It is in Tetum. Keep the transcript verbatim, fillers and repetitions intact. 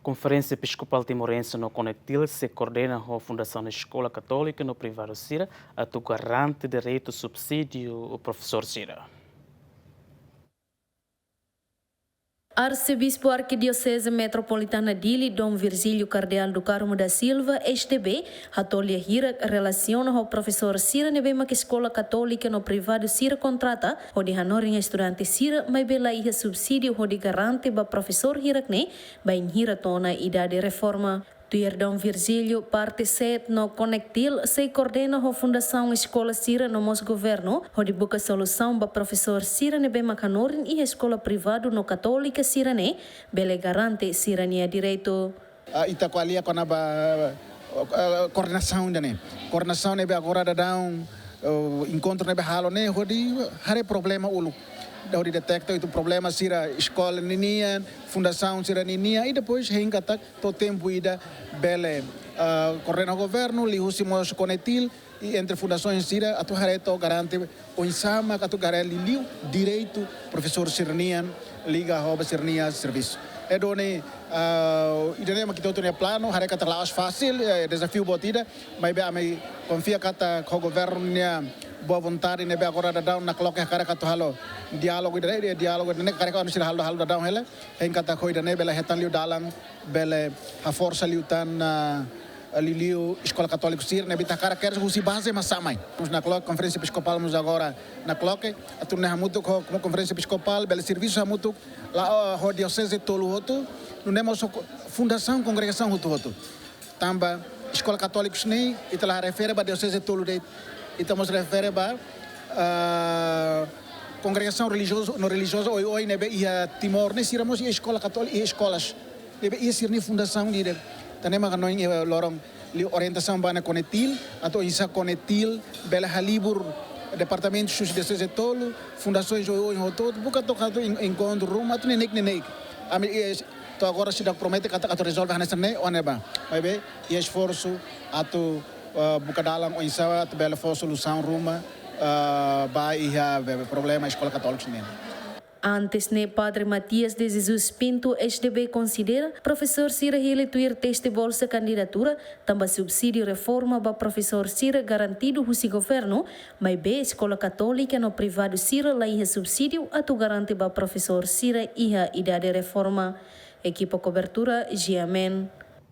Konferénsia Episkopál Timorense no Konektil sei koordena ho Fundasaun Eskola Katólika no Privadu sira atu garante direitu subsídiu profesór sira. Arsebispu Arkidioseze Metropolitana Dili, Dom Virgílio Kardeál do Carmo da Silva, S D B, hato'o lia hirak relasiona ho profesór sira ne'ebé mak eskola katólika no privadu sira kontrata, hodi hanorin estudante sira, maibé la iha subsídiu hodi garante ba profesór hirak ne'e, bainhira to'o ona idade reforma. Tuir Dom Virgílio, parte SET no Konektil sei koordena ho Fundasaun Eskola sira no mós governu, hodi buka solusaun ba profesór sira ne'ebé mak hanorin iha eskola privadu no katólika sira-ne'e, bele garante sira-nia direitu. Ah, ita ko'alia kona-ba, ah, koordenasaun ida-ne'e. Koordenasaun ne'ebé agora daudaun, ah, enkontru ne'ebé halo ne'e, hodi haree problema uluk. Hodi deteta ita problema sira eskola ninian, fundasaun sira ninian, i depois hein katak to'o tempu ida bele, ah, koordena governu, liuhusi mós Konektil, i entre fundasaun sira atu haree to'o garante oinsá mak atu garante liuliu direitu profesór sira-nian liga ho ba sira-nia servisu. Entaun, ah, ida-ne'e mak ita hotu nia planu, haree katak la'ós fasil, eh, dezafiu boot ida, maibé ami konfia katak ho governu nia boa vontade ne'ebé agora daudaun nakloke hakarak atu halo diálogu ida-ne'e, diálogu ida-ne'e hakarak atu sira halo, halo daudaun hela, hein katak ho ida-ne'e bele hetan liu dalan bele haforsa liután, ah, liuliu eskola katólika sira ne'ebé ita hakarak husi baze mak sa'e mai. Mós nakloke, Konferénsia Episkopál mós agora nakloke, atu nune'e hamutuk ho, ho Konferénsia Episkopál, bele servisu hamutuk, la'o, ah, ho dioseze tolu hotu, nune'e mós ho ko-, fundasaun kongregasaun hotu-hotu. Tanba eskola katólika sira-ne'e, ita la refere ba dioseze tolu de'it, ita mós refere ba, ah, kongregasaun relijiozu, no relijiozu oioin ne'ebé iha Timor ne'e, sira mós iha eskola katólika, iha eskolas ne'ebé iha sira-nia fundasaun ida. Tan ne'e mak ha'u hanoin, eh, loron liu orientasaun ba Konektil, atu oinsá Konektil bele halibur departamentu husi dioseze tolu, fundasaun oioin hotu, buka to'o atu en-, enkontru ruma, atu neineik-neineik. Ami, eh, to'o agora seidauk promete katak atu rezolve hanesan ne'e ou ne'ebá. Maibé iha esforsu atu, eh, buka dalan oinsá atu bele fó solusaun ruma, eh, ba iha, eh, problema eskola katólika nian. Antes ne'e, Padre Matias de Jesus Pinto, S D B, konsidera profesór sira hili tuir teste bolsa kandidatura, tanba subsídiu reforma ba profesór sira garantidu husi governu, maibé eskola katólika no privadu sira la iha subsídiu atu garante ba profesór sira iha idade reforma. Ekipa kobertura, G M N.